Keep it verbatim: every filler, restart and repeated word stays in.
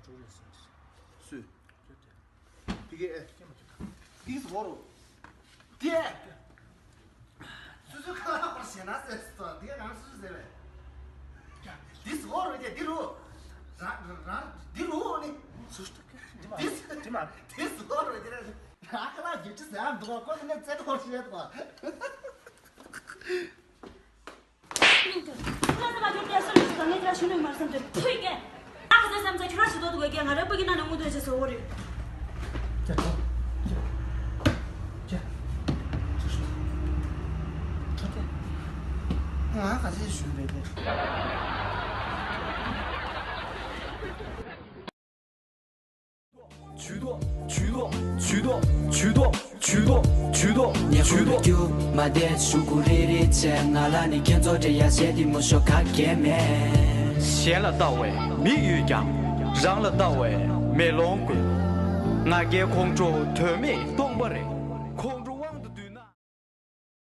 སུས། ཕི་ཀེ་ཨེ། ཏིས་འོ་རོ། ཏི་ཨེ། སུ་སུ་ཁ་ལག་པར་ཞེ་ན་ཟེར་སོ་ཏི་ཨེ་རང་སུ་སུ་ཟེར་བས། ཏིས་འོ་རོ་ཏི་ཏི་རུ། ར་ར་ཏི་རུ་ནི། སུ་སུ་ཏི་མ་ཏིས་ཏི་མ། ཏིས་འོ་རོ་ཏི་ར། ཁ་ལག་བརྒྱད་ཅུ་ཟེར་འདུག་གོ་ནི་ནི་ཙེ་ཏོ་ཤེས་འདུག་ཁྱོད་རང་ཚོ་མ་ཁྱོད་བསྡད་སོང་ནས་ཞུ་དང་ངས་ཁྱོད་རང་ཞུ་ནས་མར་བསམ་དུས་ཕུད་ཀྱེ། ཨ་ཁ་ཟས་བསམ་ཚ་ཁྱོད་རང་ཞུ་དོ་འདུག་གས། ང་རང་སྤུ་གི་ནང་ནས་དངུལ་འདོན་བྱས་སོ་བོ་རེད། ཁྱོད་ཁྱོད་ཁྱོད་ཁྱོད་ཁྱོད་ཁྱོད་ང་ག་ཚོད་ཞུ་རེད་དེ། ཇུས་གཏོགས། ཇུས་གཏོགས། ཇུས་གཏོགས། ཇུས་གཏོགས། ཇུས་གཏོགས། ཇུས་གཏོགས། ཉལ་ཁུག་ལ་རྒྱུག་མ་བསྡད་ཞུ་གུ་རི་རི་བྱས། ང་ལ་ནི་ཁྱེད་ཚོ་འདྲ་ཡ་བྱས་ཏེ་མོ་ཤོ་ག་གེ་མེད། གཞན་ལ་ལྟ་བའི་མིག་ཡོད་ཀྱང་། རང་ལ་ལྟ་བའི་མེ་ལོང་དགོས། ང་རྒྱལ་ཁོང་ཁྲོ་དོན་མེད་སྟོང་པ་རེད།